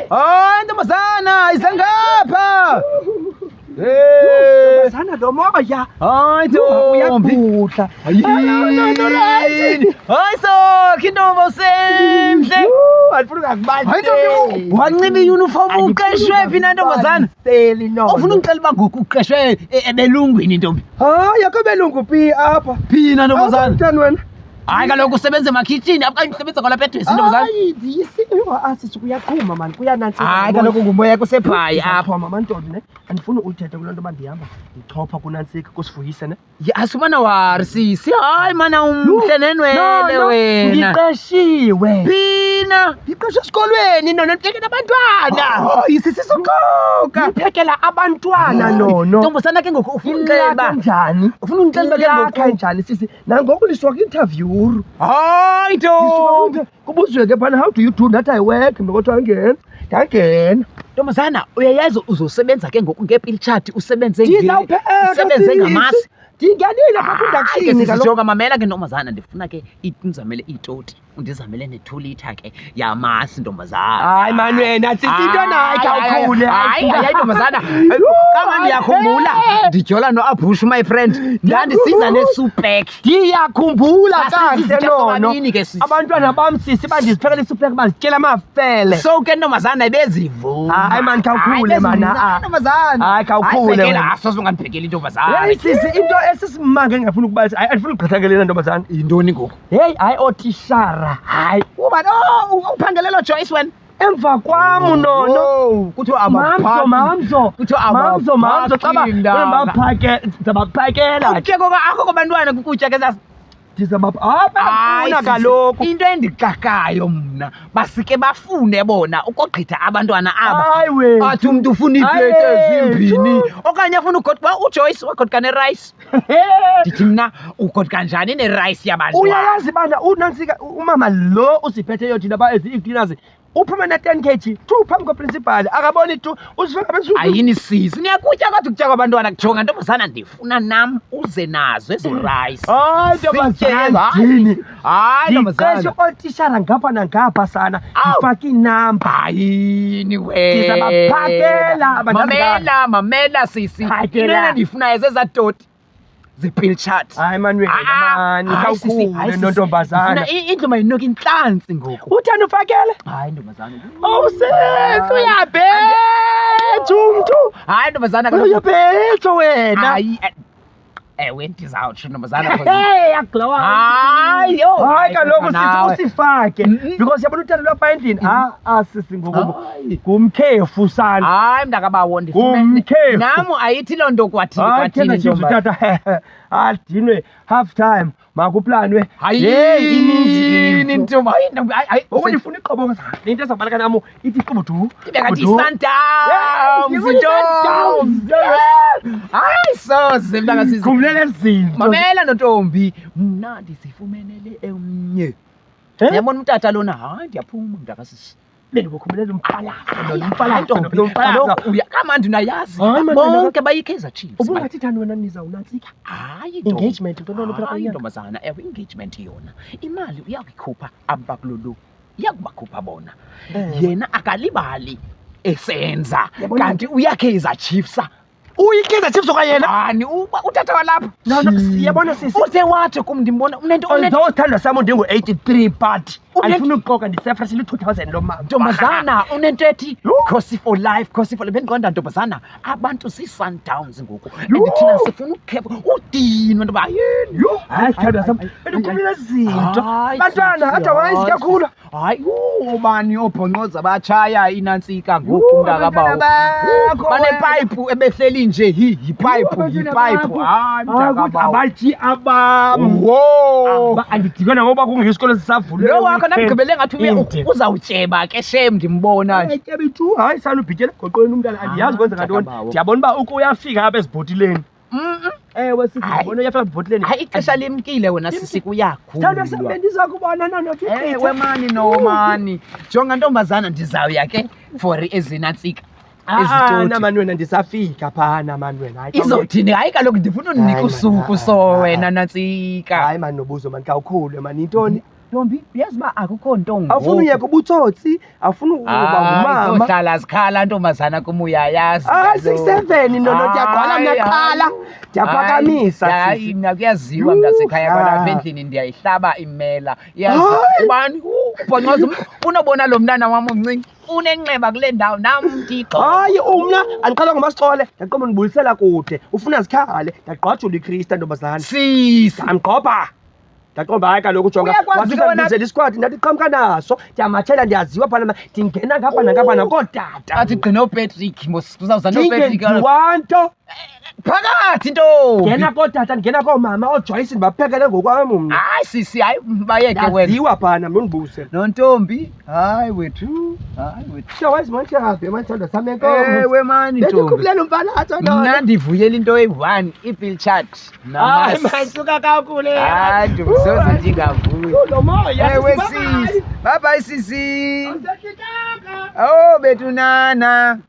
Hayi ntombazana, iza ngapha. Hey. Ntombazana lo moya. Hayi ntombi. Uyabhudla. Hayi. Hayi sokhi intombi usemhle. Andifuni ungakubali. Hayi ntombi, wanxiba i-uniform uqeshwe phi na ntombazana? Seli no. Ufuna ungixela uba ngoku uqeshwe ebelungwini ntombi? Hayi akho belungu phi apha. Phi na ntombazana? Awuthani wena? Hayi kaloku usebenza emakhitshini, okanye usebenza kwalapha edresi ntombazana. Hayi ndiyisi asisi kuyaqhuma mani kuyanantsika. Hayi kaloku ngumoya kusebhayi apha. Apha mantombi ne. Andifuni uthethe kuloo nto uba ndihamba ndichopha kunantsika kusivuyise ne. Ya asumana wari sisi, hayi mana umhle nenwele wena. Ndiqeshiwe. Phina. Ndiqeshwe esikolweni nono ndiphekela abantwana. Hayi sisi suxoka. Ndiphekela abantwana nono. Ntombazana ke ngoku ufuna Ilakha unxeba. njani? Ufuna unxeba ke Ilakha ngoku. njani sisi? Nangoku ndisuka kwi-interview. Hayi ntombi. Kubuzwe ke phana how do you do that I work? Mna kodwa ndangena. Ndangena. Ntombazana uyayazi uzosebenza ke ngoku ngeepilitshati usebenze Ndizawupheka usebenze sisi. ngamasi. Ndingenile phaa Hayi ke kwindakushini sisi kaloku. jonga mamela ke ntombazana ndifuna ke ndizamele iitoti undizamele ne-2 litre ke yamasi ntombazana. Hayi mani wena sisi into nayi khawukhule. Hayi hayi ntombazana kama ndiyakhumbula ndijola noabhushu my friend ndandisiza nesupek. Ndiyakhumbula kakuhle Sasizitya nono. sobabini ke sisi. Abantwana bam sisi bandiziphekela isupek bazityela amafele. So ke ntombazana ibezivuma. Hayi, man, khawukhule, Hayi, man, bezivuma, ah, ah. ntombazana. Hayi, khawukhule, Hayi, bhekela, wena. asoze ungandibhekeli intombazana. Heyi sisi into esisimanga engingafuni ukubalisa hayi andifuni ukugqitha ke lena ntombazana. Yintoni ngoku? Heyi hayi ootishara hayi Uba oh uphangelelo Joyce wena. emva kwam nono. Oh, kuthiwa Mamzo abaphathi. mamzo Kuthiwa mamzo mamzo caba abaphathi ndaba. baphake ndizabaphakela Ukutya akho kwabantwana kukutya ke sasa. ndizabapha hayi Hayi, bayafuna sisi, kaloku Into endixakayo mna basike bafune bona ukogqitha abantwana aba. hayi wena Athi umntu ufuna iipleti Hayi, ezimbini okanye afuna ugodwa uJoyce wagodka nerayisi. Ndithi mna ugodka njani nerayisi yabantwana? Uyayazi bana unantsika umama lo usiphetheyo thina ba ezi ii-cleaners uphume ne-10 kg tu phambi kweprincipal akaboni tu uzifaka phezulu. Ayini sisi, niyakutya kodwa ukutya kwabantwana. Jonga ntombazana ndifuna nam uze nazo ezo rayisi. Hayi ntombazana ndini. Hayi Ndiqeshe ntombazana. ootishara ngapha nangapha sana Awu. ndifake inamba. Hayini wena. Ndizabaphakela abantwana. Mamela, mamela sisi. Phakela. Into endiyifunayo zezaa toti ze-pilchard. Hayi mani wena mani khawukhule nontombazana. Indlu mayinuke intlantsi ngoku. Uthani ufakele? Hayi ntombazana. Awusethu uyabhetha umntu. Hayi ntombazana kaloku. Uyabhetha wena. Hayi. Ewe ndizawutsho ntombazana. Hey, yaglowa. Hayi, oh, Hayi kaloku sisi nawe. usifake Mm-mm. because yabona uthando lwapha endlini. Ah ah sisi ngoku Hayi. ngumkhefu sana. Hayi mntakabawo ndifumene. Ngumkhefu. Nam ayithi loo nto kwathini Hayi kwathini Kaizer Chiefs ntombazana. utata adinwe half time makuplanwe. Hayi Hey ininzi ini into. ntombi. Hayi ntombi. Hayi hayi. Ngoku ndifuna iqobo le nto ezabaleka nam ithi iqobo du. Ibe ngathi du. yi-Sundowns Sundowns. ntombi. Hayi soze mntakasisi. Khumbulela ezi zinto. Mamela nontombi, mna ndizifumenele emnye. Eh? Yabona umtata lona, hayi ndiyaphuma mntakasisi. Bendikukhumbulela umfalazo Hayi, lona umfalazo ntombi, lo mfalazo. kaloku uya kamandi unayazi. Hayi, man, wena- Bonke bayi-Kaizer Chiefs. Ubungathi thani wena nizawunantsika? Hayi ntombi. Engagement into lona phela Hayi konyaka. ntombazana, ewe engagement yona. Imali uyakuyikhupha abakulolu. Iyakubakhupha bona. Eh. Yena akalibali esenza Yabona- kanti uya-Kaizer Chiefs. UyiKaizer Chiefs okwayena? Hani uba utata walapha. No no siyabona sisi. Uthe wathi kum ndimbona unento unento Although sithandwa sam ndingu-83 but andifuni ukuxoka ndisefresh lu-2000 lo mama. ntombazana unento ethi Khosi for life, Khosi for life. Bendiqonda ntombazana abantu zii-Sundowns ngoku and thina sifuna ukukhefa udinwe ntoba hayini. Yho, hayi sithandwa sam bendikhumbula ezi zinto. Hayi, Bantwana sisi, otherwise hayi, kakhulu. sisi. Hayi ubani oobhonqoza batshaya inantsika ngoku Yhu, mntakabawo. abantwana bakho, Banepayipu ebehleli nje hi yipayipu yipayipu. Hayi mntakabawo. Abatyi abam. Wo. Andidikwe nangoba kungekho isikolo sisavulwe. Lo wakho namgqibele ngathi uye Inde. uzawutyeba ke shem ndimbona nje. Tyebi tu hayi sana ubhityela egoqweni umntana andiyazi kwenzeka ntoni. mntakabawo. Ndiyabona uba uke uyafika apha ezibhotileni. Mm-mm. Ewe sisi Hayi. ndiyabona uyafika ezibhotileni. Hayi ixesha limkile wena sisi Sithandwa sam kuyakhulwa. bendiza kubona nono Ewe mani no mani. Jonga ntombazana ndizawuya ke for ezinantsika. Ezitoti. Ezitoti. Mani wena ndisafika phana mani wena. Hayi, Izothini? Hayi kaloku ndifuna undinika Hayi, man, usuku hayi, so hayi, wena nantsika. Hayi mani nobuzo mani khawukhulwe mani yintoni? Ntombi, uyazi uba akukho nto Awufuni ngoku. uyeka ubutsotsi, awufuni uba Hayi, ngumama. zohlala zikhala ntombazana kum uyayazi. Hayi, kaloku. 6-7 no, no, ndiyagqwala mna Hayi, kuqala. hayi. Ndiyaphakamisa, Hayi, sisi. mna kuyaziwa mntasekhaya kwalapha Ah. endlini ndiyayihlaba imela. Yazi Hayi. ubani ubhoncoza unobona lo mntana wam umncinci unenxeba kule ndawo nam ndixo. Hayi, umna andiqala ngomasixole, ndaqomba ndibulisela kude, ufuna zikhale, ndagqwajula ikrista ntombazana. Sisi. Ndamgqobha. Ndaqomba hayi kaloku jonga, Uyakwazi wathi ke wena- uzandibizela isikwadi, ndathi qhamka naso, ndiyamatshela ndiyaziwa phana mna, ndingena ngapha nangapha nakootata. Athi gqina uPatrick mos uzawuza noPatrick kaloku. Ndingenziwa nto. Phakathi ntombi. Ngena kootata, ndingena koomama, ooJoyce ndibaphekele ngokwam mna. Hayi sisi, hayi bayeke wena. Ndaziwa phana mna undibuse. Nontombi, hayi wethu, hayi wethu. Sure, mantshabe, mantshanda sami enkomo. Ewe mani ntombi. Bendikhubulela umfana atsho Mna ndivuyela into eyi-one, i-bill chart. Hayi, Namasi. mansuka kakhulu. Hayi ntombi, soze ndingavuyi. Lo moya. Ewe sisi, bye-bye. sisi. Bye bye sisi. Awusehlitanga. Oh bethunana.